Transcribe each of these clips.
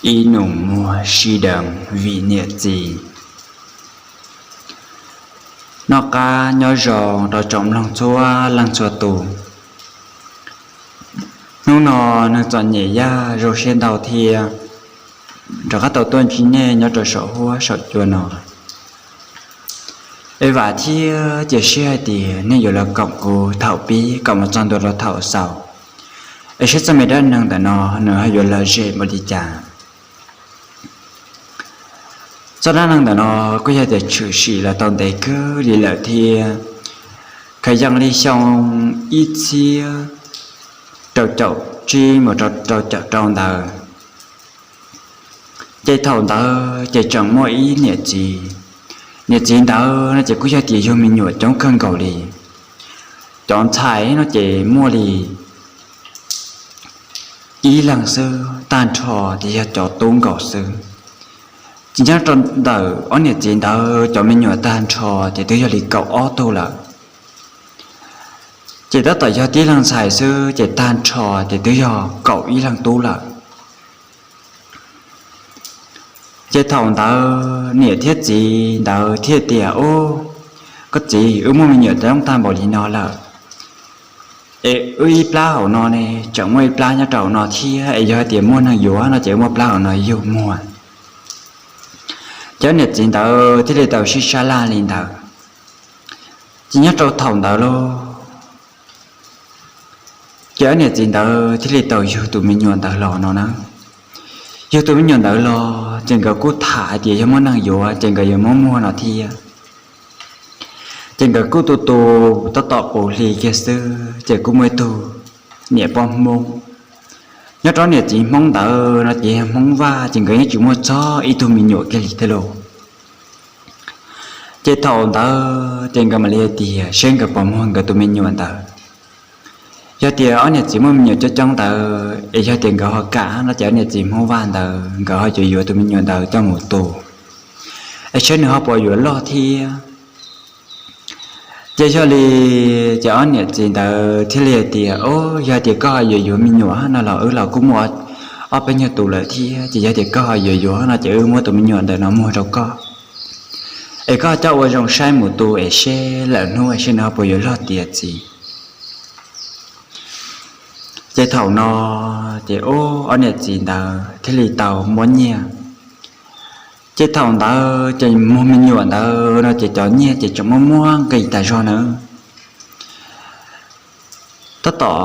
Ib nus muag sib deev vim niam txiv. Noj qab nyob zoo rau tsoom mloog txhua leej txhua tus. Hnub no neeg txom nyem yaj zoo siab ntau thiab rov qab tau tuaj ntsib nej nyob rau saum huab saum cua no. Es vam thiab cia siab hais tias nej yuav los koom kuv thaum pib kom mus txog ntua rau thaum xaus, es saib txoj me dab neeg ntawm no nws ho yuav lom zem npaum li cas. Txoj dab neeg ntawm no kuj yog tias tshwm sim los tau ntev kawg li lawm thiab, khaws yees li xyoo ib txhiab rau caum tsib mus rau rau caum rau ntawd. Ces thaum ntawd ces tseem muaj ib niam txiv. Niam txiv ntawd no ces kuj yog tias yug me nyuam coob kawg nkaus li. Cov ntxhais no ces muaj li ib leeg xwb, tag nrho ces yog cov tub nkaus xwb. Ces nyob rau ntawm ob niam txiv ntawd cov me nyuam tag nrho ces twb yog li kaum ob tug lawm. Ces tab tom yog tib leeg ntxhais xwb ces tag nrho ces twb yog kaum ib leeg tub lawm. Ces thaum ntawd niam thiab txiv ntawd thiaj tias, Ub, koj txiv, wb muaj me nyuam coob tag npaum li no lawm, es wb ib plab hauv no ne, tseem muaj ib plab nyob rau hauv no thiab, es yog hais tias muaj neeg yuav no ces wb muaj plab hauv no yug muag. Ces ob niam txiv ntawd thiaj li tau sib sab laj li ntawd. Ces nyob rau thaum ntawd lauj, ces ob niam txiv ntawd thiaj li tau yug tus me nyuam ntawd los no na. Yug tus me nyuam ntawd los ces nkawd kuj tham hais tias yog muaj neeg yuav ces nkawd yuav muab muag no thiab. Ces nkawd kuj tu tu tab tom puv hli kiag xwb ces kuj muaj ib tug niam poj Hmoob. Nyob rau niam txiv Hmoob ntawd no ces yog Hmoob Vaj ces nkawd yeej tsis muaj txog ib tug me nyuam kiag li thiab lauj. Ces thaum ntawd ces nkawd mam li hais tias seb nkawd puas muag nkawd tus me nyuam ntawd. Yog tias ob niam txiv muaj me nyuam coob coob ntawd es yog tias nkawd ho kam no ces ob niam txiv Hmoob Vaj ntawd nkawd ho yuav yuav tus me nyuam ntawd coj mus tu, es seb nws ho puas yuav loj thiab. Ces yog li, ces ob niam txiv ntawd thiaj li hais tias, O, yog tias koj ho yuav yuav me nyuam no los wb los kuj muaj ob peb nyuag tus lawm thiab, ces yog tias koj ho yuav yuav no ces wb muab tus me nyuam ntawm no muag rau koj, es koj coj ua zoo saib mus tu es seb lwm hnub es seb nws ho puas yuav loj tiav txiv. Ces thaum no ces ub ob niam txiv ntawd thiaj li tau muab nyiaj. Ces thaum ntawd ces muag me nyuam ntawd no ces cov nyiaj ces tseem muaj muaj nqis tas zog na. Tab tom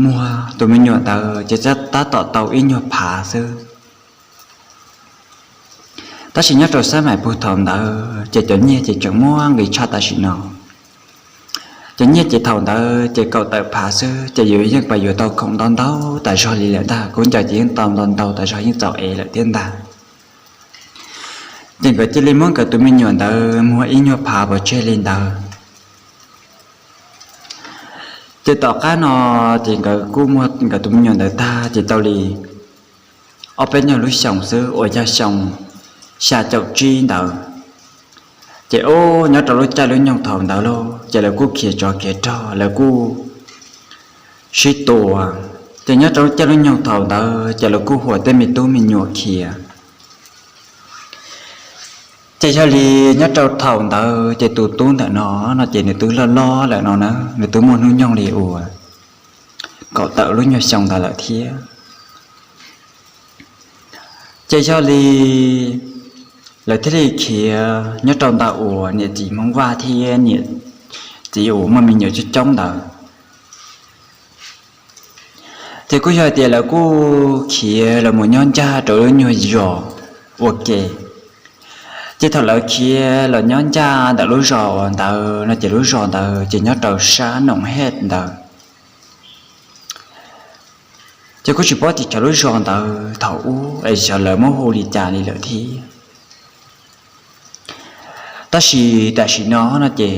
muag tus me nyuam ntawd ces tab tom tau ib nyuag phav xwb. Tab sis nyob rau xab mais puag thaum ntawd ces cov nyiaj ces tseem muaj nqis tshaj tam sim no. Cov nyiaj ces thaum ntawd ces kaum tawm phav xwb ces yus yeej pab yuav tau khoom ntau ntau tas zog li lawm ntag, khaub ncaws ces yeej tau ntau ntau tas zog, yeej txaus ev lawm thiab ntag. Ces nkawd cia li muab nkawd tus me nyuam ntawd muag ib nyuag phav pov tseg li ntawd. Ces tom qab no ces nkawd kuj muag nkawd tus me nyuam ntawd tag ces tau li ob peb nyuag lub xyoo xwb uas yog xyoo xya caum tsib ntawd. Ces ub nyob rau lub caij lub nyoog thaum ntawd lauj ces lawv kuj khiav tsov khiav rog, lawv kuj sib tua. Ces nyob rau lub caij lub nyoog thaum ntawd ces lawv kuj huam tej me tub me nyuam khiav. Ces yog li nyob rau thaum ntawd ces tus tub ntawm no no ces nws twb loj loj lawm no na, nws twb muaj hnub nyoog li uas kaum tawm lub nyuag xyoo ntawd lawm thiab. Ces yog li lawv thiaj li khiav nyob rau ntawm uas niam txiv Hmoob Vaj thiab niam txiv uas muaj me nyuam coob coob ntawd. Ces kuj yog tias lawv kuj khiav los mus nyob ncaj rau lub nyuag zos ua ke. Ces thaum lawv khiav los nyob ncaj ntawm lub zos uas ntawd no ces lub zos ntawd ces nyob rau sab Noom Hej ntawd. Ces kuj tsis paub tias cov lub zos ntawd thaum ub es xyov lawv muab hu li cas li lawm thiab. Tab sis tam sim no no ces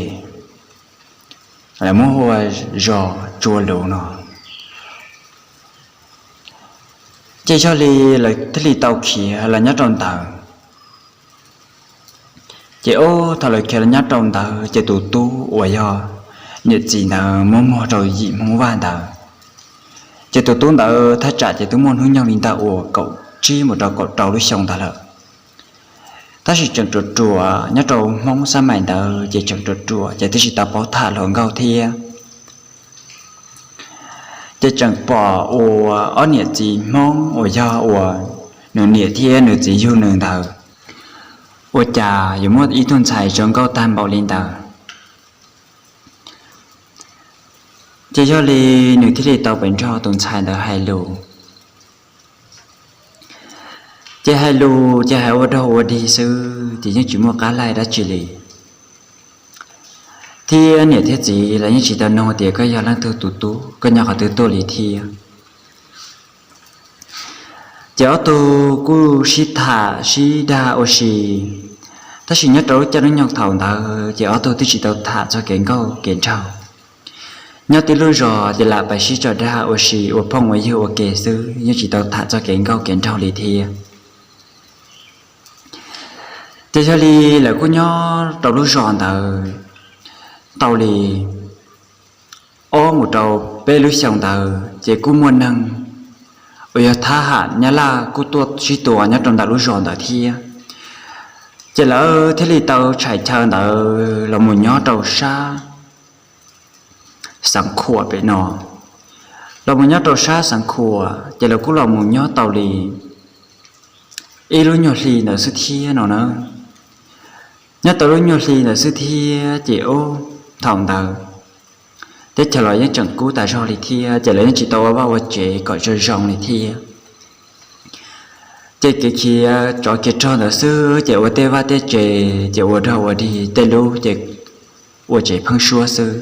lawv muab hu ua zos Tsua Luv no. Ces yog li lawv thiaj li tau khiav los nyob rau ntawd. Ces ub thaum lawv khiav los nyob rau ntawd ces tus tub uas yog niam txiv ntawd muab muag rau yim Hmoob Vaj ntawd. Ces tus tub ntawd thaj tsam ces twb muaj hnub nyoog li ntawm uas kaum tsib mus rau kaum rau lub xyoo ntawd lawm. Tab sis tseem ruam ruam, nyob rau Hmoob xab mais ntawd ces tseem ruam ruam ces twb tsis tau paub tham hluas nkauj thiab. Ces tseem pom uas ob niam txiv Hmoob uas yog uas nws niam thiab nws txiv yug nws ntawd, ua cas yuav muaj ib tug ntxhais zoo nkauj tag npaum li ntawd. Ces yog li nws thiaj li tau pes nrog tus ntxhais ntawd hais lus. Ces hais lus ces hais ua dog ua dig xwb ces yeej tsis muaj qab laij dab tsi li. Thiab niam thiab txiv los yeej tsis tau nug tias koj yog leej twg tus tub, koj nyob qhov twg tuaj li thiab. Ces ob tug kuj sib tham sib dag ua si, tab sis nyob rau lub caij lub nyoog thaum ntawd ces ob tug twb tsis tau tham txog kev nkauj kev nraug. Nyob tib lub zos ces lam pais sib tso dag ua si ua phooj ua ywg ua ke xwb, yeej tsis tau tham txog kev nkauj kev nraug li thiab. Ces yog li lawv kuj nyob rau lub zos ntawd tau li ob mus rau peb lub xyoo ntawd ces kuj muaj neeg uas yog thab ham nyab laj kuj tuaj sib tua nyob rau ntawm lub zos ntawd thiab. Ces lawv thiaj li tau tshais chaw ntawd los mus nyob rau sab Xeev Khuam pem no. Los mus nyob rau sab Xeev Khuam ces lawv kuj los mus nyob tau li ib lub nyuag hli ntawd xwb thiab no na. Nyob tau lub nyuag hli ntawd xwb thiab ces ub, thaum ntawd teb chaws los yeej tseem kub tas zog li thiab ces lawv yeej tsis tau ua vaj ua tsev kom zoo zoo li thiab. Ces kev khiav tsov khiav rog ntawd xwb ces ua tej vaj tej tsev ces ua dog ua dig tej lub ces ua tsev pheeb suab xwb.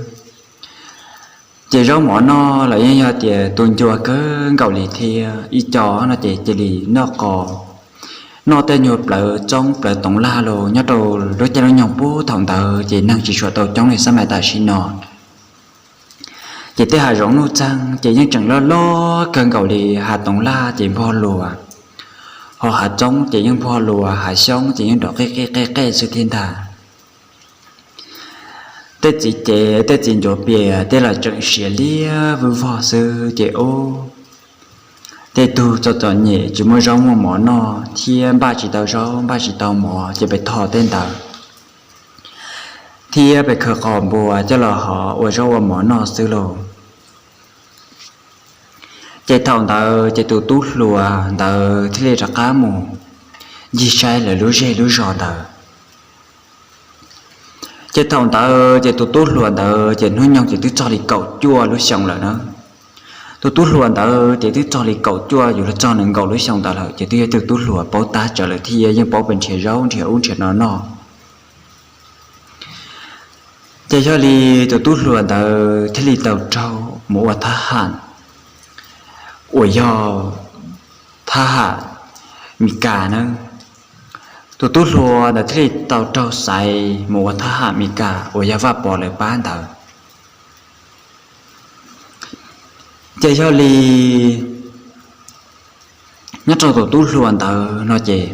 Ces zaub mov noj los yeej yog tias tu ncua kawg nkaus li thiab, ib co no ces cia li noj qos, noj tej nyuag plawv txoob plawv toov laj los nyob rau lub caij lub nyoog puag thaum ntawd ces neeg tsis tshua tau coob li xab mais tam sim no. Ces tej hav zoov nuj txeeg ces yeej tseem loj loj kawg nkaus li, hav toov laj ces npog luas, ho hav txoob ces yeej npog luas, hav xyoob ces yeej nrov qej qej qej qej xwb thiab ntag. Tej txiv cev tej txiv ncuav pias tej los tseem siav liab vwj vog xwb ces ub, tej tug txom txom nyem tsis muaj zaub muaj mov noj thiab npaj tsis tau zaub npaj tsis tau mov ces pes thov tej ntawd thiab pes khaws qos npua coj los hov ua zaub ua mov noj xwb lauj. Ces thaum ntawd ces tus tub hluas ntawd thiaj li rov qab mus ncig saib lawv lub zej lub zos ntawd. Ces thaum ntawd ces tus tub hluas ntawd ces hnub nyoog ces twb txog li kaum cuaj lub xyoo lawm na. Tus tub hluas ntawd ces twb txog li kaum cuaj yuav luag txog nees nkaum lub xyoo ntawd lawm ces twb yog tus tub hluas paub tab tsawv lawm thiab yeej paub pes nrhiav zaub nrhiav ub nrhiav no noj. Ces yog li tus tub hluas ntawd thiaj li tau raug mus ua thab ham uas yog thab ham Mis Kas na. Tus tub hluas ntawd thiaj li tau raug xaiv mus ua thab ham Mis Kas uas yog Vaj Pov lawv pab ntawd. Ces yog li nyob rau tus tub hluas ntawd no ces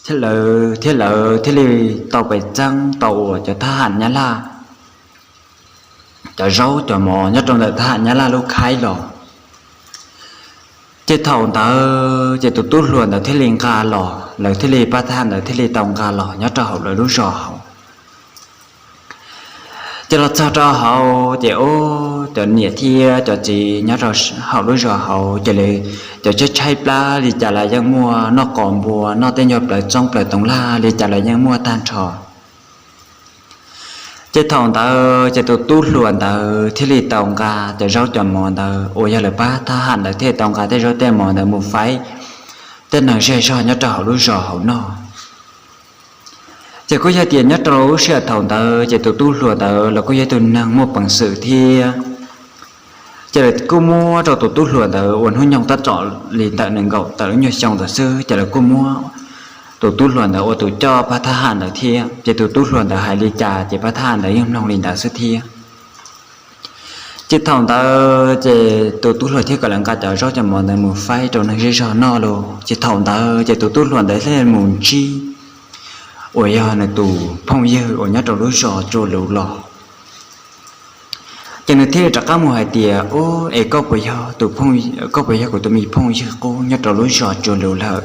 thiab lawv thiaj li tau pes txeeb tau uas cov thab ham Nyab Laj cov zaub cov mov nyob rau ntawm thab ham Nyab Laj lub khaib los. Ces thaum ntawd ces tus tub hluas ntawd thiaj li nqa los, lawv thiaj li pab thab ham ntawd thiaj li tau nqa los nyob rau hauv lawv lub zos hauv. Ces los txog rau hauv ces ub, cov niam thiab cov txiv nyob rau hauv lub zos hauv ces lawv cov tshaib tshaib plab li cas los yeej muaj, noj qos npua noj tej nyuag plawv txoob plawv toov laj li cas los yeej muaj tag nrho. Ces thaum ntawd ces tus tub hluas ntawd thiaj li tau nqa cov zaub cov mov ntawd uas yog lawv pab thab ham ntawd thiaj li tau nqa tej zaub tej mov ntawd mus faib tej neeg zej zog nyob rau hauv lub zos hauv noj. Ces kuj yog tias nyob rau lub sij hawm thaum ntawd ces tus tub hluas ntawd los kuj yog ib tug neeg muaj peev xwm thiab. Ces lawv kuj muab rau tus tub hluas ntawd uas hnub nyoog tab tom li ntawm nees nkaum tawm lub nyuag xyoo ntawd xwb ces lawv kuj muab tus tub hluas ntawd ua tus coj pab thab ham ntawd thiab. Ces tus tub hluas ntawd hais li cas ces pab thab ham ntawd yeej mloog li ntawd xwb thiab. Ces thaum ntawd ces tus tub hluas thiaj kom lawv nqa cov zaub cov mov ntawd mus faib rau neeg zej zog noj los. Ces thaum ntawd ces tus tub hluas ntawd thiaj mus ntsib uas yog nws tus phooj ywg uas nyob rau lub zos Tsua Luv los. Ces nws thiaj li rov qab mus hais tias, Ub, es koj puas yog tus, koj puas yog kuv tus me phooj ywg qub nyob rau lub zos Tsuas Lus lawm?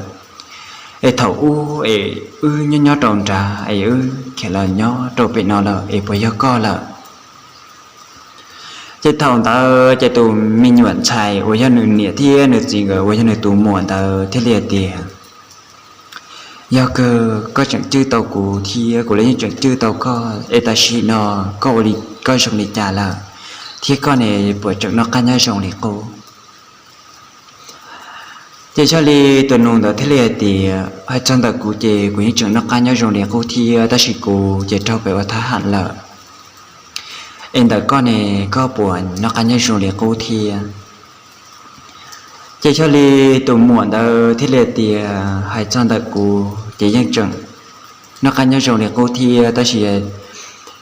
Es thaum ub es wb nyob nyob rau nrad es wb khiav los nyob rau pem no lawm es puas yog koj lawm? Ces thaum ntawd ces tus me nyuam ntxhais uas yog nws niam thiab nws txiv nkawd uas yog nws tus muam ntawd thiaj li hais tias, Yog kawg koj tseem cwj tau kuv thiab kuv los yeej tseem cwj tau koj, es tam sim no koj ua li, koj zoo li cas lawm, thiab koj ne puas tseem noj qab nyob zoo li qub? Ces yog li tus nus ntawd thiaj li hais tias, Hais txog ntawm kuv ces kuv yeej tseem noj qab nyob zoo li qub thiab, tab sis kuv ces raug pem ua thab ham lawm. Es ntawm koj ne, koj puas noj qab nyob zoo li qub thiab? Ces yog li tus muam ntawd thiaj li tias, Hais txog ntawm kuv ces yeej tseem noj qab nyob zoo li qub thiab, tab sis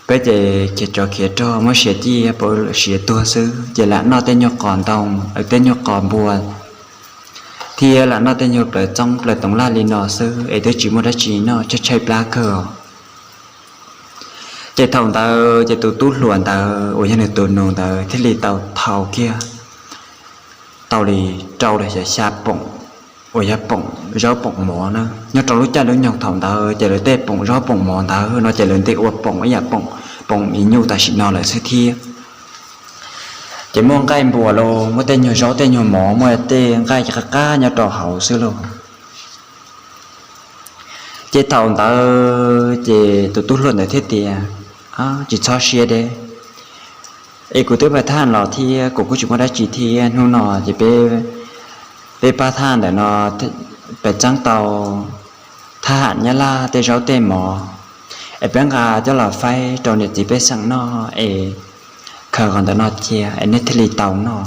peb ces khiav tsov khiav rog muab siav ciaj pab siav tuag xwb, ces lam noj tej nyuag qos ntoo, tej nyuag qos npua, thiab lam noj tej nyuag plawv txoob plawv toov laj li no xwb es twb tsis muaj dab tsi noj, tshaib tshaib plab kawg. Ces thaum ntawd ces tus tub hluas ntawd uas yog nws tus nus ntawd thiaj li tau thau kiag tau li rau los xya poom uas yog poom zaub poom mov na. Nyob rau lub caij lub nyoog thaum ntawd ces lawv tej poom zaub poom mov ntawd no ces lawv ntes ua poom ib yam poom, poom ib nyuj tam sim no lawm xwb thiab. Ces muaj nqaij npua los muaj tej nyuag zaub tej nyuag mov, muaj tej nqaij qab qab nyob rau hauv xwb lauj. Ces thaum ntawd ces tus tub hluas ntawd thiaj tias, Tsis txhob siab deb, es kuv twb pab thab ham los thiab kuv kuj tsis muaj dab tsi thiab, hnub no ces peb, peb pab thab ham ntawm no, peb txeeb tau thab ham nyab laj tej zaub tej mov, es peb nqa coj los faib rau niam txiv pej xeem noj es khaws qhov ntawm no cia es nej thiaj li tau noj.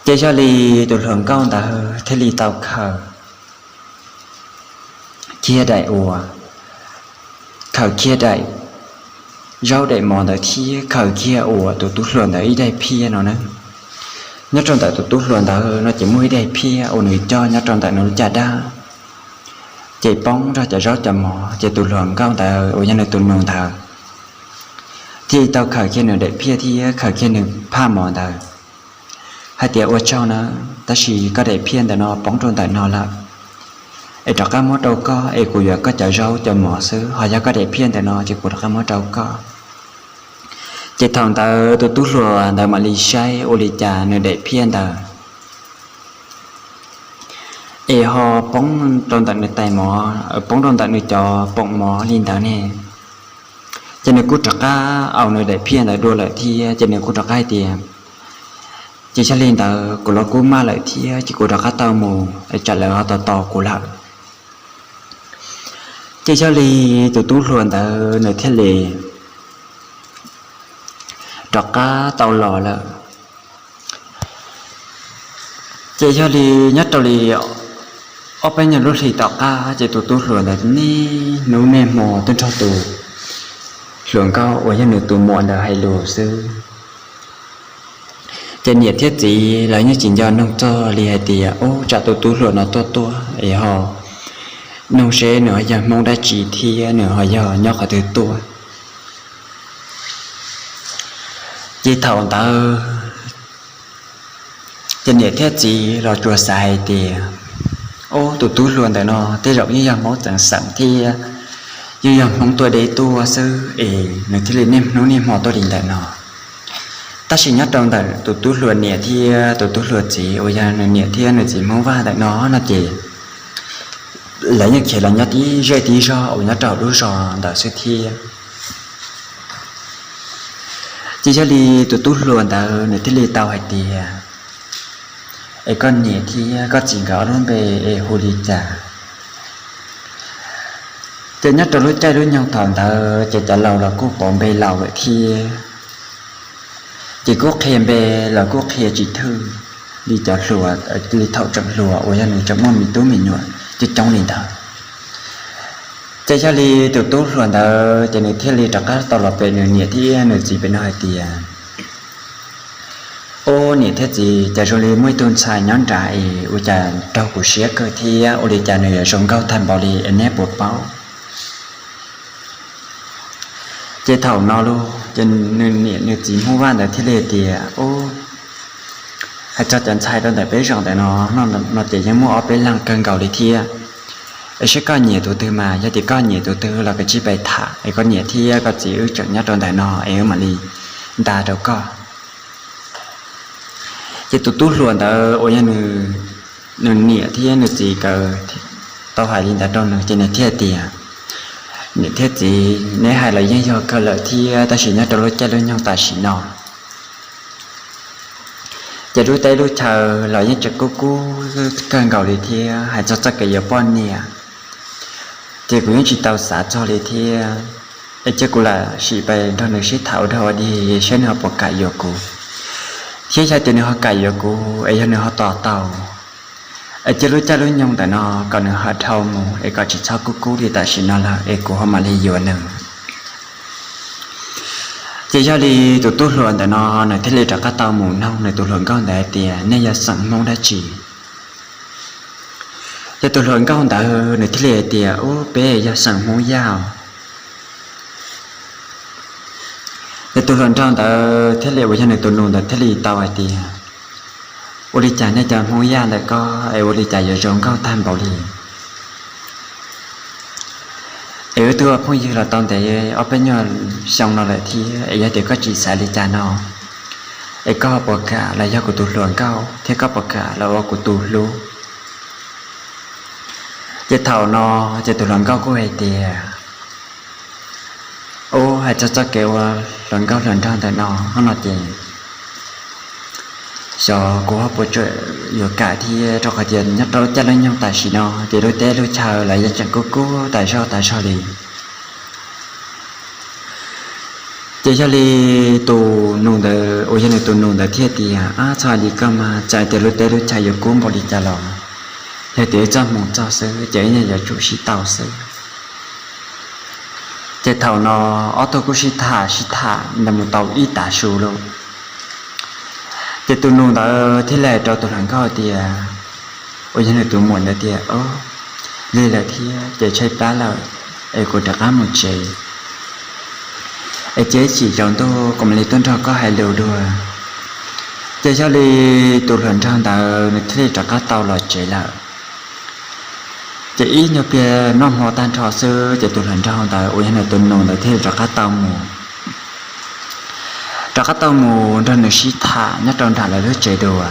Ces yog li tus hluas nkauj ntawd thiaj li tau khaws kiag daim uas, khaws kiag daim zaub daim mov ntawd thiab khaws kiag uas tus tub hluas ntawd ib daim phiaj no na. Nyob rau ntawm tus tub hluas ntawd no ces muaj ib daim phiaj uas nws coj nyob rau ntawm nws lub caj dab, ces poob nrog cov zaub cov mov, ces tus hluas nkauj ntawd uas yog nws tus nus ntawd thiaj tau khaws kiag nws daim phiaj thiab khaws kiag nws phaj mov ntawd hais tias, Ua tsaug na, tab sis koj daim phiaj ntawm no poob rau ntawm no lawm, es rov qab muab rau koj, es kuv yuav koj cov zaub cov mov xwb, ho yog koj daim phiaj ntawm no ces kuv rov qab muab rau koj. Ces thaum ntawd tus tub hluas ntawd mam li saib ua li cas nws daim phiaj ntawd es ho poob rau ntawm nws tais mov, poob rau ntawm nws cov poom mov li ntawd ne. Ces nws kuj rov qab au nws daim phiaj ntawd dua lawm thiab, ces nws kuj rov qab hais tias, Ces yog li ntawd kuv los kuj maj lawm thiab, ces kuv rov qab tau mus, tsam lawv ho tos tos kuv lawm. Ces yog li tus tub hluas ntawd nws thiaj li rov qab tau los lawm. Ces yog li nyob rau li ob peb nyuag lub hlis tom qab ces tus tub hluas ntawd niaj hnub niaj hmo tuaj nrog tus hluas nkauj uas yog nws tus muam ntawd hais lus xwb. Ces niam thiab txiv lawv yeej tsis nco noog txog li hais tias, Ub, tsam tus tub hluas no tuaj tuaj es ho noog seb nws ho yog Hmoob dab tsi thiab nws ho yog nyob qhov twg tuaj. Ces thaum ntawd ces niam thiab txiv los tsuas xav hais tias, Ub, tus tub hluas ntawm no tej zaum yeej yog Hmoob txeev xeem thiab yeej yog Hmoob tuaj deb tuaj xwb es nws thiaj li niaj hnub niaj hmo tuaj li ntawm no. Tab sis nyob rau ntawm tus tub hluas niam thiab tus tub hluas txiv uas yog nws niam thiab nws txiv Hmoob Vaj ntawm no no ces lawv yeej khiav los nyob tib zej tib zog uas nyob rau lub zos ntawd xwb thiab. Ces yog li tus tub hluas ntawd nws thiaj li tau hais tias, Es koj niam thiab koj txiv nkawd ob lub npe es hu li cas? Ces nyob rau lub caij lub nyoog thaum ntawd ces cov laus los kuj pauv npe laus lawm thiab, ces kuj qhia npe los kuj qhia tsis thwj li cov hluas, li thaum tseem hluas uas yog nws tseem muaj me tub me nyuam coob coob li ntawd. Ces yog li tus tub hluas ntawd ces nws thiaj li rov qab tau los pem nws niam thiab nws txiv pem no hais tias, Ub, niam thiab txiv, cas zoo li muaj ib tug ntxhais nyob nrad es ua cas raug kuv siab kawg thiab ua li cas nws yuav zoo nkauj tag npaum li es neb puas paub? Ces thaum no los ces nws niam nws txiv Hmoob Vaj ntawd thiaj li tias, Hais txog cov ntxhais rau ntawm peb zos ntawm no, no ces yeej muaj ob peb leeg kawg nkaus li thiab. Es saib koj nyiam tus twg mas, yog tias koj nyiam tus twg los koj cia li tham, es koj niam thiab koj txiv wb tseem nyob rau ntawm no es wb mam li nta rau koj. Ces tus tub hluas ntawd uas yog nws niam thiab nws txiv nkawd tau hais li ntawd rau nws ces nws thiaj tias, Niam thiab txiv, neb hais los yeej yog kawg lawm thiab, tab sis nyob rau lub caij lub nyoog tam sim no ces lub teb lub chaw los yeej tseem kub kub kawg nkaus li thiab. Hais txog txoj kev yuav poj niam ces kuv yeej tsis tau xav txog li thiab. Es cia kuv lam sim pes nrog nws sib tham ua dog ua dig saib nws ho puas kam yuav kuv, thiab yog tias nws ho kam yuav kuv es yog nws ho tos tau, es cia lub caij lub nyoog ntawm no kom nws ho dhau mus es kom tsis txhob kub kub li tam sim no lawm es kuv ho mam li yuav nws. Ces yog li tus tub hluas ntawm no nws thiaj li rov qab tau mus noog nws tus hluas nkauj ntawd hais tias, Nej yog xeem Hmoob dab tsi? Ces tus hluas nkauj ntawd nws thiaj li hais tias, Ub, peb yog xeem Hmoob Yaj. Ces tus hluas nraug ntawd thiaj li, uas yog nws tus nus ntawd thiaj li tau hais tias, Ua li cas nej cov Hmoob Yaj ntawm koj es ua li cas yuav zoo nkauj tag npaum li? Es wb twb ua phooj ywg los tau ntev ob peb nyuag xyoo no lawm thiab, es yog tias koj tsis xav li cas no, es koj puas kam los yog kuv tus hluas nkauj thiab koj puas kam los ua kuv tus hlub? Ces thaum no ces tus hluas nkauj kuj hais tias, Ub, hais txog txoj kev ua hluas nkauj hluas nraug ntawm no no ces xyov kuv ho puas tseem yuav kam thiab, rau qhov tias nyob rau lub caij lub nyoog tam sim no ces lub teb lub chaw los yeej tseem kub kub tas zog tas zog li. Ces yog li tus nus ntawd, uas yog nws tus nus ntawd thiaj tias, Ab, txhob hais li koj mas, txawm tias lub teb lub chaw yuav kub npaum li cas los yog tias wb txoj hmoo txog xwb ces wb yeej yuav tsum sib tau xwb. Ces thaum no ob tug kuj sib tham sib tham ntawd mus tau ib tav su lawm, ces tus nus ntawd thiaj li hais rau tus hluas nkauj tias, uas yog nws tus muam ntawd tias, Ub, lig lawm thiab ces tshaib plab lawm, es kuv rov qab mus tsev, es cia ib chim tsaus ntuj kuv mam li tuaj nrog koj hais lus dua. Ces yog li tus hluas nraug ntawd nws thiaj li rov qab tau los tsev lawm. Ces ib nyuag pliag noj hmo tag nrho xwb ces tus hluas nraug ntawd uas yog nws tus nus ntawd thiaj li rov qab tau mus rov qab tau mus nrog nws sib tham nyob rau nram lawv lub tsev dua.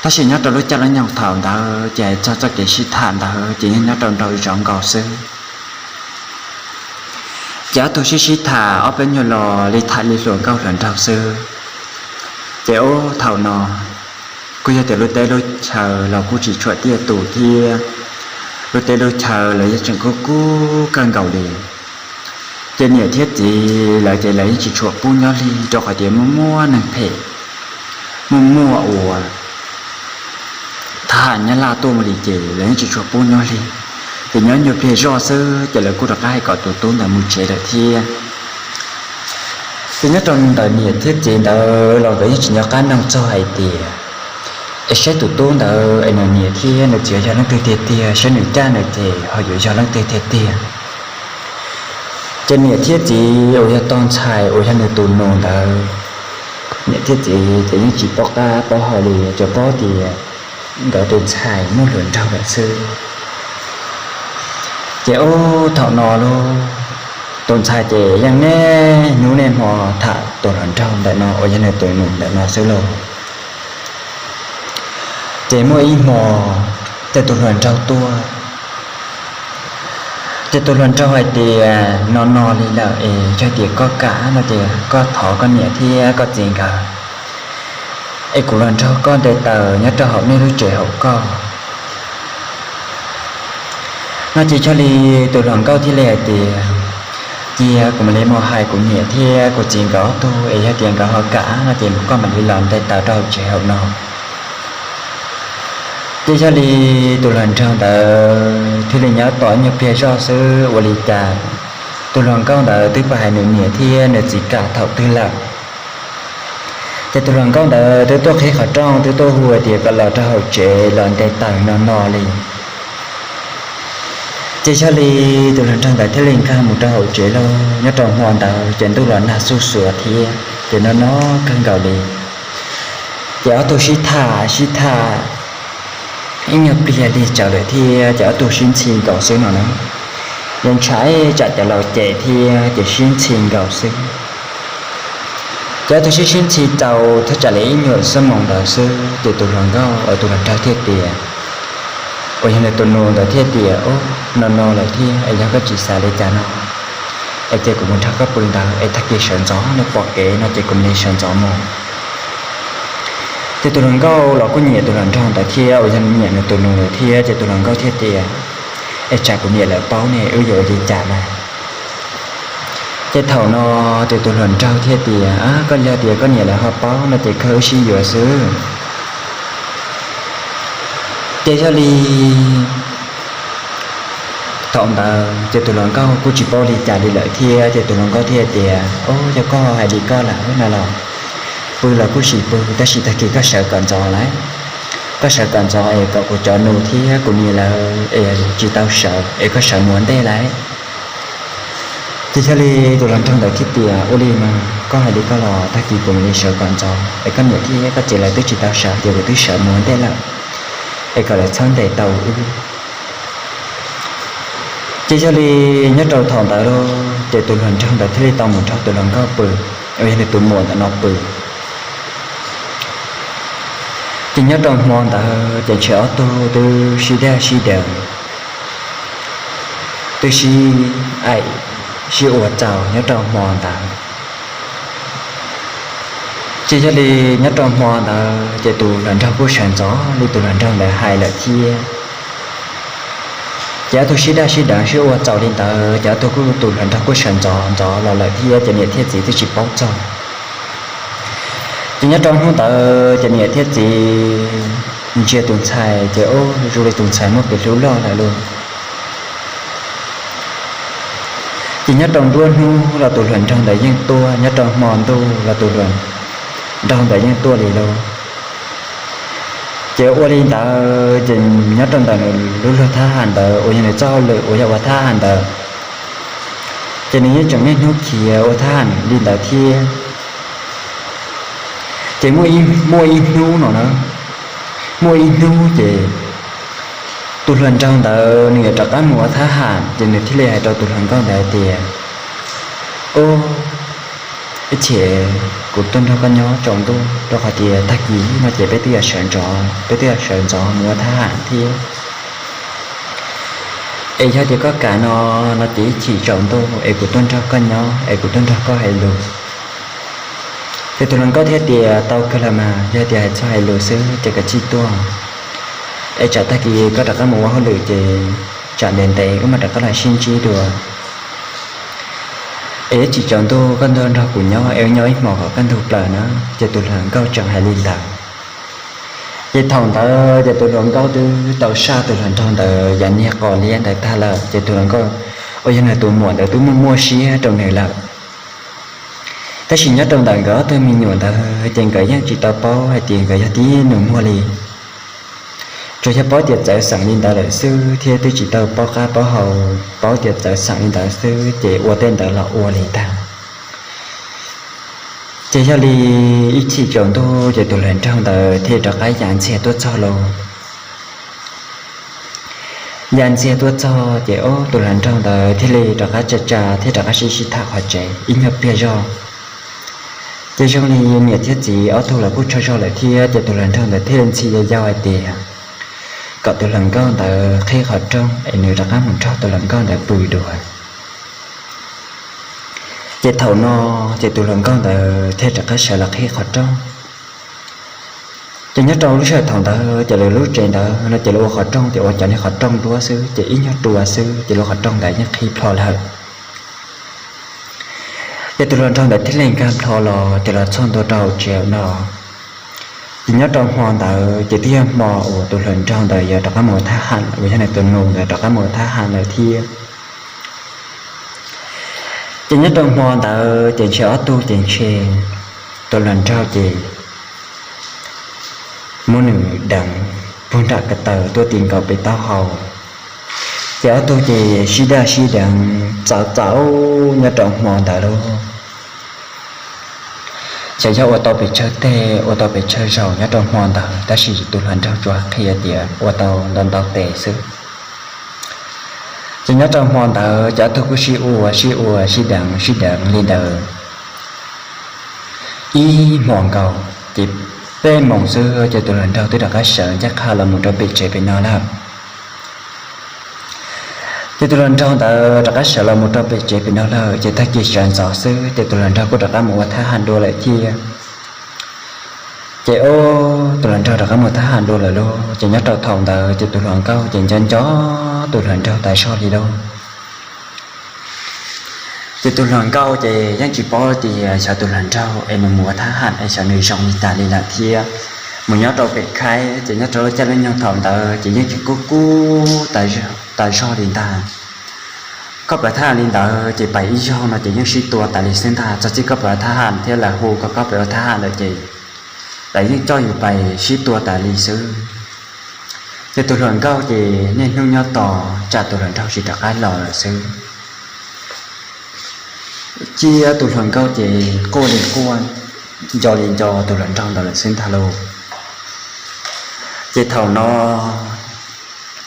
Tab sis nyob rau lub caij lub nyoog thaum ntawd ces hais txog txoj kev sib tham ntawd ces yeej nyob rau nraum zoov nkaus xwb. Ces ob tug sib sib tham ob peb nyuag los li tham li hluas nkauj hluas nraug xwb. Ces ub, thaum no kuj yog tias lub teb lub chaw los kuj tsis tshuam tiaj tus thiab, lub teb lub chaw los yeej tseem kub kub kawg nkaus li. Ces niam thiab txiv lawv ces lawv yeej tsis tshua pub nyob li, rau qhov tias muaj muaj neeg phem, muaj muaj uas thab ham nyab laj tuaj mus li ces lawv yeej tsis tshua pub nyob li. Ces nyob nyuag pliag zoj xwb ces lawv kuj rov qab hais kom tus tub ntawd mus tsev lawm thiab. Ces nyob rau ntawm niam thiab txiv ntawd los nkawd yeej tsis nco qab noog txog hais tias, es saib tus tub ntawd es nws niam thiab nws txiv yog leej twg tiag tiag, saib nws caj nws ces ho yuav yog leej twg tiag tiag. Ces niam thiab txiv uas yog tus ntxhais uas yog nws tus nus ntawd, niam thiab txiv ces yeej tsis paub qab paub hau li, tsuas paub tias nkawd tus ntxhais muaj hluas nraug lawm xwb. Ces ub, thaum no los tus ntxhais ces yeej niaj hnub niaj hmo tham tus hluas nraug ntawm no uas yog nws tus nus ntawm no xwb lauj. Ces muaj ib hmo, ces tus hluas nraug tuaj, ces tus hluas nraug hais tias, No no li lawm es yog tias koj kam no ces koj thov koj niam thiab koj txiv nkawd es kuv los nrog koj nte taws nyob rau hauv nej lub tsev hauv koj. No ces yog li tus hluas nkauj thiaj li hais tias, Cia kuv mam li mus hais kuv niam thiab kuv txiv nkawd ob tug es yog tias nkawd ho kam no ces koj mam li los nte taws rau hauv tsev hauv no. Ces yog li tus hluas nraug ntawd thiaj li nyob tos nyuag pliag zoj xwb, ua li cas tus hluas nkauj ntawd twb pais hais nws niam thiab nws txiv kam thaum twg lawm. Ces tus hluas nkauj ntawd twb tuaj qhib qhov rooj, twb tuaj hu tias kom los rau hauv tsev los nte taws no no li. Ces yog li tus hluas nraug ntawd thiaj li nkag mus rau hauv tsev lauj. Nyob rau hmo ntawd ces ntuj los nag xuj xuav thiab ces no no kawg nkaus li. Ces ob tug sib tham sib tham ib nyuag pliag li tsawv lawm thiab ces ob tug sib ntxhi nkaus xwb no na. Yog ntshai tsam cov laus cem thiab ces sib ntxhi nkaus xwb. Ces ob tug sib sib ntxhi tau thaj tsam li ib nyuag xuab moos ntawd xwb ces tus hluas nkauj, tus hluas nraug thiaj tias, uas yog nws tus nus ntawd thiaj tias, no no lawm thiab es yog koj tsis xav li cas no es cia kuv mus nrog koj pw ntawd es tag kis sawv ntxov nws pom kev no ces kuv mam li sawv ntxov mus. Ces tus hluas nkauj los kuj nyiam tus hluas nraug ntawd thiab uas yog nyiam nws tus nus ntawd thiab ces tus hluas nkauj thiaj tias, es tsam kuv niam lawv paub ne wb yuav ua li cas na. Ces thaum no ces tus hluas nraug thiaj tias, koj yog tias koj niam lawv ho paub no ces kawg wb sib yuav xwb. Ces yog li thaum ntawd ces tus hluas nkauj kuj tsis paub li cas li lawm thiab ces tus hluas nkauj thiaj tias, o, yog koj hais li koj lawm no los pw los kuj sim pw tab sis tag kis koj sawv kom ntxov lawm. Koj sawv kom ntxov es kom kuv cov nus thiab kuv niam lawv es tsis tau sawv es koj sawv mus ua ntej lawm. Ces yog li tus hluas nraug ntawd thiaj tias, ua li mas koj hais li koj los tag kis kuv mam li sawv kom ntxov es koj niam thiab koj txiv lawv twb tsis tau sawv ces kuv twb sawv mus ua ntej lawm es kom lawv txhob ntes tau wb. Ces yog li nyob rau thaum ntawd lauj ces tus hluas nraug ntawd thiaj li tau mus nrog tus hluas nkauj pw, uas yog nws tus muam ntawm no pw. Ces nyob rau hmo ntawd ces ntshe ob tug twb sib dag sib daws, twb sib aim sib ua txaus nyob rau hmo ntawd. Ces yog li nyob rau hmo ntawd ces tus hluas nraug kuj sawv ntxov li tus hluas nraug ntawd hais lawm thiab. Ces ob tug sib dag sib daws sib ua txaus li ntawd ces ob tug kuj, tus hluas nraug kuj sawv ntxov ntxov los lawm thiab ces niam thiab txiv twb tsis paub txog. Ces nyob rau hnub ntawd ces niam thiab txiv ntsia tus ntxhais ces ub, zoo li tus ntxhais muaj kev hlub loj lawm lauj. Ces nyob rau nruab hnub los tus hluas nraug ntawd yeej tuaj, nyob rau hmo ntuj los tus hluas nraug ntawd yeej tuaj li lauj. Ces ua li ntawd ces nyob rau ntawm nws lub luag thab ham ntawd uas yog nws txoj hauj lwm uas yog ua thab ham ntawd, ces nws yeej tseem niaj hnub khiav ua thab ham li ntawd thiab. Ces muaj ib hnub no na, muaj ib hnub ces tus hluas nraug ntawd nws yuav rov qab mus ua thab ham ces nws thiaj li hais rau tus hluas nkauj ntawd hais tias, ub, ib chim kuv tuaj nrog koj nyob tsaus ntuj rau qhov tias tag kis no ces peb twb yuav sawv ntxov, peb twb yuav sawv ntxov mus ua thab ham thiab. Es yog tias koj kam no, no ces ib chim tsaus ntuj es kuv tuaj nrog koj nyob es kuv tuaj nrog koj hais lus. Ces tus hluas nkauj thiaj tias, tau kawg los mas, yog tias hais txog hais lus xwb ces kav tsij tuaj, es tsam tag kis koj rov qab mus ua hauj lwm ces tsam ntev ntev wb mam rov qab los sib ntsib dua. Es ib chim tsaus ntuj koj tuaj nrog kuv nyob es wb nyob ib hmos kom kaj ntug plaws na. Ces tus hluas nkauj tseem hais li ntawd. Ces thaum ntawd ces tus hluas nkauj twb tau saj tus hluas nraug ntawd yav niag qos liab ntawd tag lawm ces tus hluas nkauj uas yog nws tus muam ntawd twb muaj muaj siab rau nws lawm. Tab sis nyob rau ntawm nkawd ob tug me nyuam ntawd ces nkawd yeej tsis tau paub hais tias nkawd yog tib nus muag li. Tsuas yog paub tias txawv xeem li ntawd lawm xwb thiab twb tsis tau paub qab paub hau, paub tias txawv xeem li ntawd xwb ces ua tej ntawd los ua li ntag. Ces yog li ib chim tsaus ntuj ces tus hluas nraug ntawd thiaj rov qab ya ntxiag tuaj txog lauj. Ya ntxiag tuaj txog ces ob tus hluas nraug ntawd thiaj li rov qab tsa tsa thiab rov qab sib sib tham qhov tsev ib nyuag pliag zog. Ces zoo li niam thiab txiv ob tug los kuj tsaug zog lawm thiab ces tus hluas nraug ntawd thiaj li ntxhi yau yau hais tias kom tus hluas nkauj ntawd qhib qhov rooj es nws rov qab mus nrog tus hluas nkauj ntawd pw dua. Ces thaum no ces tus hluas nkauj ntawd thiaj rov qab sawv los qhib qhov rooj. Ces nyob rau lub sij hawm thaum ntawd ces lawv lub tsev ntawd no ces lawv ua qhov rooj ces ua cov niag qhov rooj duab xwb ces ib nyuag rua xwb ces lub qhov rooj ntawd yeej qhib plho lawm. Ces tus hluas nraug ntawd thiaj li nkag plho los ces los txog ntua rau hauv tsev no. Ces nyob rau hmo ntawd ces twb yog hmo uas tus hluas nraug ntawd yuav rov qab mus ua thab ham uas yog nws tus nus ntawd rov qab mus ua thab ham lawm thiab. Ces nyob rau hmo ntawd ces ntshe ob tug ces ntshe tus hluas nraug ces muab nws deev puag nram ko taw tuaj ti nkaus pem taub hau. Ces ob tug ces sib daj sib deev txaus txaus nyob rau hmo ntawd lauj. Ces yog ua tau pes tsawg teg ua tau pes tsawg zaus nyob rau hmo ntawd, tab sis tus hluas nraug tsuas qhia tias ua tau ntau ntau tes xwb. Ces nyob rau hmo ntawd ces ob tug kuj sib ua sib ua sib deev sib deev li ntawd ib hmo nkaus, ces peb moos xwb ces tus hluas nraug twb rov qab sawv ncaj qha los mus rau pem tsev pem no lawm. Ces tus hluas nraug ntawd rov qab sawv los mus rau pem tsev pem no lawm, ces tag kis sawv ntxov xwb ces tus hluas nraug kuj rov qab mus ua thab ham dua lawm thiab. Ces tus hluas nraug rov qab mus thab ham dua lawm lauj, ces nyob rau thaum ntawd ces tus hluas nkauj ces nco nco tus hluas nraug tas zog li lauj. Ces tus hluas nkauj ces yeej tsis paub tias xyov tus hluas nraug es nws mus ua thab ham es xyov nws zoo li cas li lawm thiab. Mus nyob rau pem khaib ces nyob rau lub caij lub nyoog thaum ntawd ces yeej tsis kub kub tas zog li ntag. Koj pab thab ham li ntawd ces pais ib zaug no ces yeej sib tua tas li xwb ntag. Txog txij koj pab thab ham thiab lawv hu kom koj pab ua thab ham lawm ces lawv yeej coj yus pais sib tua tas li xwb. Ces tus hluas nkauj ces niaj hnub nyob tos tsam tus hluas nraug tsis rov qab los lawm xwb. Cia tus hluas nkauj ces quaj li quaj, nco li nco tus hluas nraug ntawd lawm xwb ntag lauj. Ces thaum no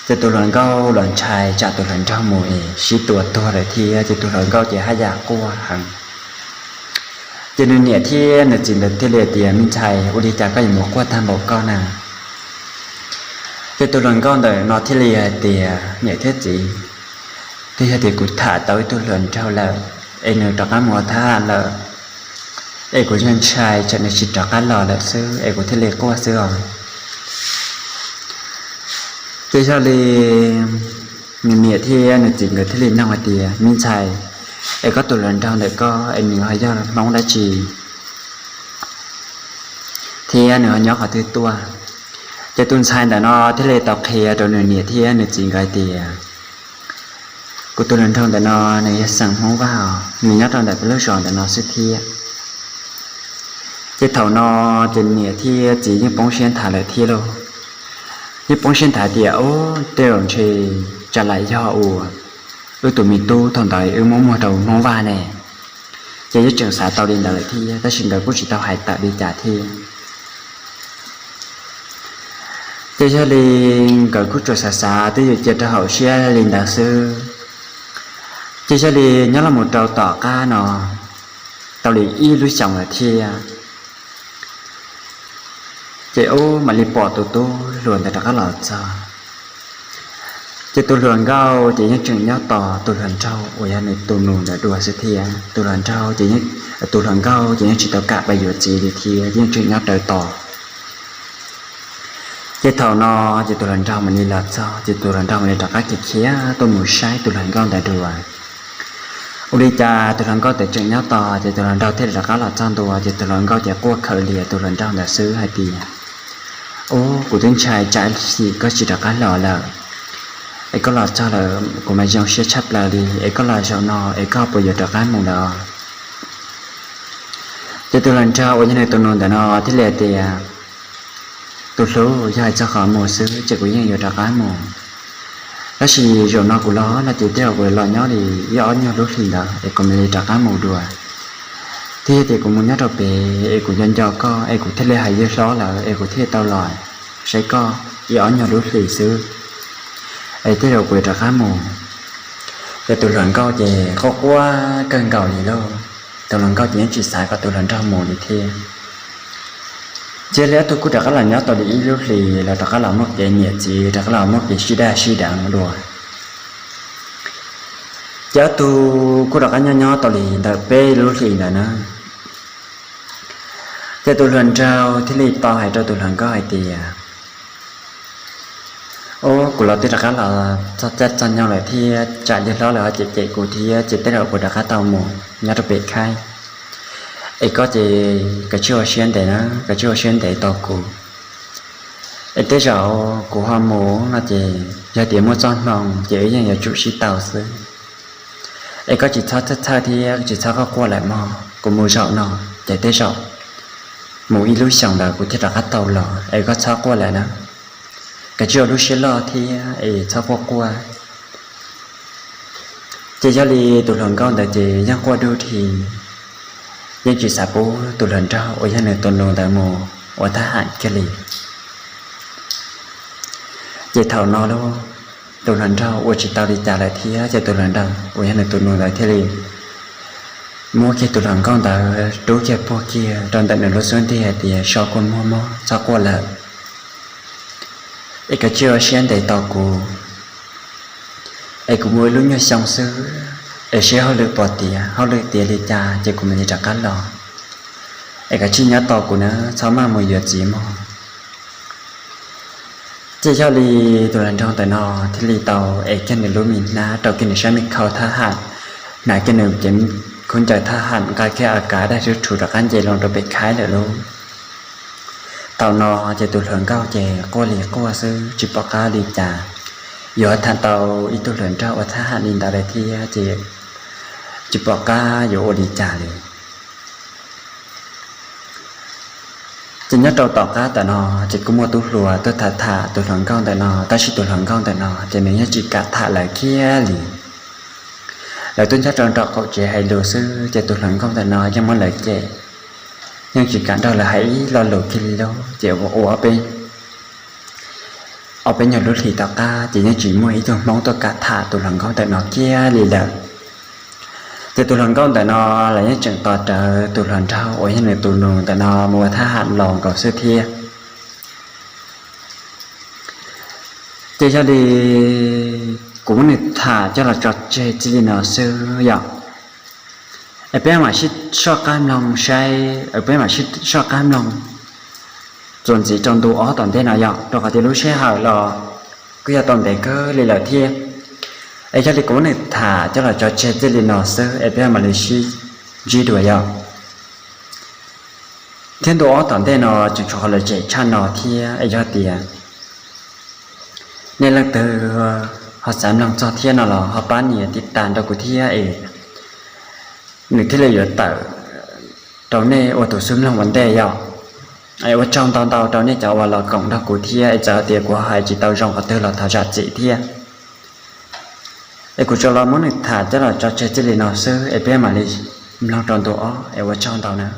ces tus hluas nkauj los ntshai tsam tus hluas nraug mus es sib tua tuag lawm thiab, ces tus hluas nkauj ces haj yam quaj heev. Ces nws niam thiab nws txiv ntawd thiaj li tias, me ntxhais, ua li cas koj yuav mus quaj tag npaum koj na? Ces tus hluas nkauj ntawm no thiaj li hais tias, niam thiab txiv, twb yog tias kuv tham tau ib tug hluas nraug lawm es nws rov qab mus ua thab ham lawm, es kuv ntshai tsam nws tsis rov qab los lawm xwb es kuv thiaj li quaj xwb os. Ces yog li nws niam thiab nws txiv nkawd thiaj li nug hais tias, me ntxhais, es koj tus hluas nraug ntawm koj es nws ho yog Hmoob dab tsi thiab nws ho nyob qhov twg tuaj? Ces tus ntxhais ntawm no thiaj li tau qhia rau nws niam thiab nws txiv nkawd hais tias, kuv tus hluas nraug ntawm no nws yog xeem Hmoob Vaj os, nws nyob rau ntawm peb lub zos ntawm no xwb thiab. Ces thaum no ces niam thiab txiv yeej poob siab nthav lawm thiab lauj. Yeej poob siab nthav tias, ub, tej zaum ntshe tsam lam yog uas wb tus me tub thaum ntawd wb muab muag rau Hmoob Vaj ne. Ces yeej tseem xav tau li ntawd lawm thiab, tab sis nkawd kuj tsis tau hais tawm li cas thiab. Ces yog li nkawd kuj tsuas xav xav twb yuav cia rau hauv siab li ntawd xwb. Ces yog li nyob los mus rau tom qab no tau li ib lub xyoos lawm thiab, ces ub mam li pom tus tub hluas ntawd rov qab los txog. Ces tus hluas nkauj ces yeej tseem nyob tos tus hluas nraug uas yog nws tus nus ntawd dua xwb thiab. Tus hluas nraug ces, tus hluas nkauj ces yeej tsis tau kam pab yuav txiv li thiab, yeej tseem nyob rawv tos. Ces thaum no ces tus hluas nraug mam li los txog, ces tus hluas nraug mam li rov qab khiav khiav tuaj mus saib tus hluas nkauj ntawd dua. Ua li cas tus hluas nkauj ntawd tseem nyob tos, ces tus hluas nraug thiaj li rov qab los txog ntua, ces tus hluas nkauj ces quaj khaws lias tus hluas nraug ntawd xwb hais tias, ub, kuv twb ntshai tsam ib chim koj tsis rov qab los lawm, es koj los txog lawm kuv mas zoo siab tshaj plaws li, es koj los zaum no es koj puas yuav rov qab mus lawm? Ces tus hluas nraug uas yog nws tus nus ntawm no thiaj li hais tias, tus hlub, yog hais txog qhov mus xwb ces kuv yeej yuav rov qab mus, tab sis zaum no kuv los no ces tej zaum kuv los nyob li ib ob nyuag lub hlis ntawd es kuv mam li rov qab mus dua. Twb yog tias kuv mus nyob rau pem es kuv nco nco koj es kuv thiaj li hais yawg hlob lawm es kuv thiaj tau los saib koj ib ob nyuag lub hlis xwb, es tej zaum kuv yuav rov qab mus. Ces tus hluas nkauj ces quaj quaj kawg nkaus li lauj. Tus hluas nkauj ces yeej tsis xav kom tus hluas nraug mus li thiab. Cia li ob tug kuj rov qab los nyob tau li ib lub hlis, los rov qab los muaj kev niam txiv, rov qab los muaj kev sib daj sib deev dua. Ces ob tug kuj rov qab nyob nyob tau li ntawm peb lub hlis ntawd na, ces tus hluas nraug thiaj li tau hais rau tus hluas nkauj hais tias, ub, kuv los twb rov qab los txog caij txog nyoog lawm thiab, tsam yawg hlob lawv ho cem cem kuv thiab, ces tej zaum kuv rov qab tau mus nyob rau pem khaib. Es koj ces kav tsij ua siab ntev na, kav tsij ua siab ntev tos kuv. Es tej zaum kuv ho mus no ces yog tias muaj txoj hmoo ces wb yeej yuav tsum sib tau xwb. Es koj tsis txhob txhawj txhawj thiab tsis txhob quaj quaj lawm mog, kuv mus zaum no ces tej zaum mus ib lub xyoos ntawd kuv thiaj rov qab tau los, es koj txhob quaj lawm na. Kav tsij ua lub siab loj thiab es txhob quaj quaj. Ces yog li tus hluas nkauj ntawd ces yeej quaj dub dhi, yeej tsis xav pub tus hluas nraug uas yog nws tus nus ntawd mus ua thab ham kiag li. Ces thaum no lauj, tus hluas nraug ua tsis tau li cas lawm thiab ces tus hluas nraug uas yog nws tus nus ntawd thiaj li muab kiag tus hluas nkauj ntawd rub kiag puag kiag rau ntawm nws lub xub ntiag hais tias, So kua muag mog, txhob quaj lawm, es koj cia li ua siab ntev tos kuv, es kuv mus ib lub nyuag xyoo xwb, es seb hauj lwm puas tiav, hauj lwm tiav li cas ces kuv mam li rov qab los, es koj cia li nyob tos kuv na, txhob maj mus yuav txiv mog. Ces yog li tus hluas nraug ntawm no thiaj li tau ev kiag nws lub me hnab, rau kiag nws sab me khau thab ham, hnav kiag nws cev khaub ncaws thab ham, nqa kiag a kav dab rhuv rov qab nce loo rau pem khaib lawm lauj. Thaum no ces tus hluas nkauj ces quaj li quaj xwb tsis pom qab li cas, yuav tham tau ib tug hluas nraug ua thab ham li ntawd lawm thiab ces tsis pom qab yuav ua li cas li. Ces nyob rau tom qab ntawm no ces kuj muaj tub hluas tuaj tham tham tus hluas nkauj ntawm no, tab sis tus hluas nkauj ntawm no ces nws yeej tsis kam tham lawv kiag li. Lawv tuaj nyob rau nram qaum tsev hais lus xwb ces tus hluas nkauj ntawm no yeej muab lawv cem, yeej tsis kam nrog lawv hais ib lo lus kiag li lauj. Ces ua ob peb, ob peb nyuag lub hlis tom qab ces yeej tsis muaj ib tug hmoob tuaj kam tham tus hluas nkauj ntawm no kiag li lawm. Ces tus hluas nkauj ntawm no los yeej tseem tos rawv tus hluas nraug uas yog nws tus nus ntawm no mus ua thab ham los nkaus xwb thiab. Ces yog li kuv muab nws tham coj los tso tseg txij li no xwb yom. Es peb mam sib soj qab mloog saib, peb mam sib soj qab mloog txuas ntxiv rau ntu ob tom ntej no yom, rau qhov tias lub sij hawm los kuj yog tau ntev kawg li lawm thiab. Es yog li kuv muab nws tham coj los tso tseg txij li no xwb es peb mam li sib ntsib dua yom. Thiab ntu ob tom ntej no tseem tshuav qhov lom zem tshaj no thiab, es yog tias nej leej twg ho xav mloog txog thiab no los ho pab nias tiv tas rau kuv thiab es nws thiaj li yuav tawm rau nej ua tus xub mloog ua ntej yom. Es ua tsaug ntau ntau rau nej cov uas los koom nrog kuv thiab, es txawm tias kuv hais tsis tau zoo qhov twg los thov zam txim thiab. Es kuv tsuas los muab nws tham coj los tso tseg txij li no xwb es peb mam li mloog rau ntu ob es ua tsaug ntau na.